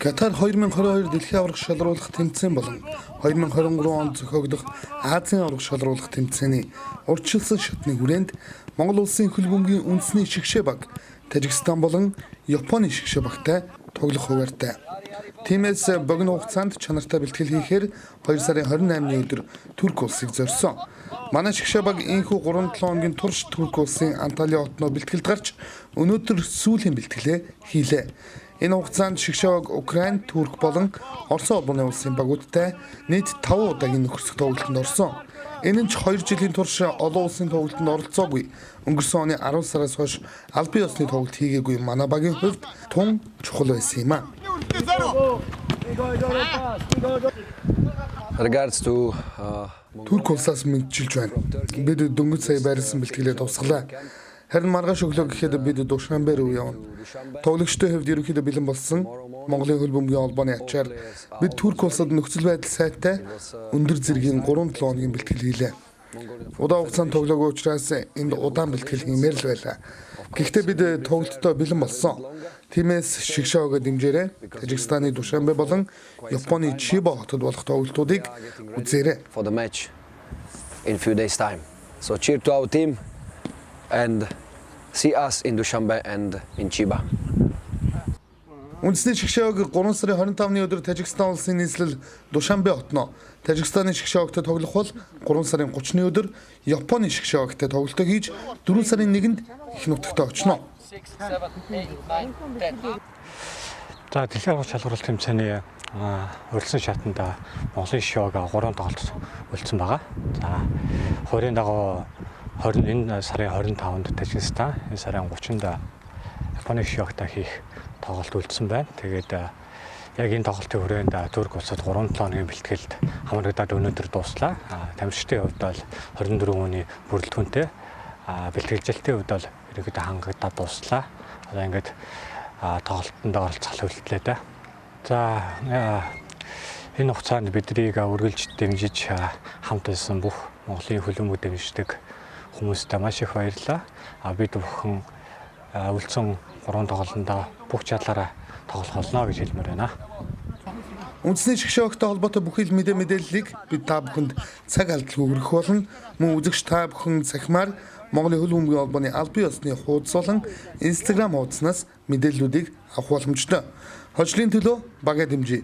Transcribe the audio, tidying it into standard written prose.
Катар 2022 дэлхийн аварга шалруулах тэмцээн болон 2023 онд зохиогдох Азийн аварга шалруулах тэмцээний урьдчилсан шатны хүрээнд Монгол улсын хөл бөмбөгийн үндэсний шигшээ баг Тажикстан болон Японы шигшээ багтай тоглох хуваартай. Тиймээс богино хугацаанд чанартай бэлтгэл хийхээр 2 сарын 28-ны өдөр Турк улсыг зорьсон. Манай шигшээ баг ийнхүү 3-7 хоногийн турш Турк улсын Анталия хотноо бэлтгэлд гарч өнөөдөр сүүлийн бэлтгэлээ хийлээ. Энэ хугацаанд шигшээ баг Украин, Турк болон Оросын холбооны улсын багуудтай нийт 5 удаагийн нөхөрсөх тоглолтод орсон. Энэ нь ч 2 жилийн турш олон улсын тоглолтод оролцоогүй. Өнгөрсөн оны 10 сараас хойш албан ёсны тоглолт хийгээгүй манай багийн хувьд тун чухал байсан юм а. Regards to Турк улсаас мэндчилж байна. Бид дөнгөж сая байрлсан бэлтгэлээ дуусгалаа. Харин маргааш өглөө гэхэд бид Душанбе рүү явна. Тоглогчдын хувьд ерөнхийдөө бэлэн болсон. Монголын хөл бөмбөгийн холбооны ачаар бид Турк улсад нөхцөл байдал сайтай өндөр зэргийн 3-7 хоногийн бэлтгэл хийлээ. Удаан хугацаанд тоглоогүй учраас энд удаан бэлтгэл хиймээр л байлаа. Гэхдээ бид тоглолтдоо бэлэн болсон. Тиймээс шигшээ өгөө дэмжээрэй. Тажикстаны Душанбе болон Японы Чиба хотод болох тоглолтуудыг үзээрэй. For the match in few days time. So cheer to our team and see us in Dushanbe and in Chiba. Үндэсний шигшээ баг 3 сарын 25-ны өдөр Тажикстан улсын нийслэл Душанбе хотноо Тажикстаны шигшээ багтай тоглох бол 3 сарын 30-ны өдөр Японы шигшээ багтай тоглолтоо хийж 4 сарын 1-нд их нутагт очно. За, дэлхийн аварга шалралт тэмцээний урьдчилсан шатанд Монголын шигшээ баг 3 тоглолт үлдсэн байгаа. За, хувирын дагуу 20 энэ сарын 25-нд Тажикстан, энэ сарын 30-нд Японы шигшээ багтай хийх тоглолт үлдсэн байна. Тэгээд яг энэ тоглолтын хүрээнд Турк улсад 3-7 хоногийн бэлтгэлд хамрагдаад өнөөдөр дууслаа. Тамирчдын хувьд бол 24 хүний бүрэлдэхүүнтэй, бэлтгэлжилтийн хувьд бол ерөнхийдөө хангагдаад дууслаа. Одоо ингээд тоглолтод оролцох үлдлээ дээ. За, энэ хугацаанд биднийг үргэлж дэмжиж хамт байсан бүх Монголын хөл бөмбөг дэмждэг хүмүүстээ маш их баярлалаа. Бид бүхэн үлдсэн 3 тоглолтондоо бүх чадлаараа тоглох болно гэж хэлмээр байна. Үндэсний шигшээ багтай холбоотой бүхий л мэдээллийг бид та бүхэнд цаг алдалгүй хүргэх болно. Мөн үзэгч та бүхэн цахимаар Монголын хөл бөмбөгийн холбооны албан ёсны хуудас болон Instagram хуудаснаас мэдээллүүдийг авах боломжтой. Хожлын төлөө багаа дэмжиж.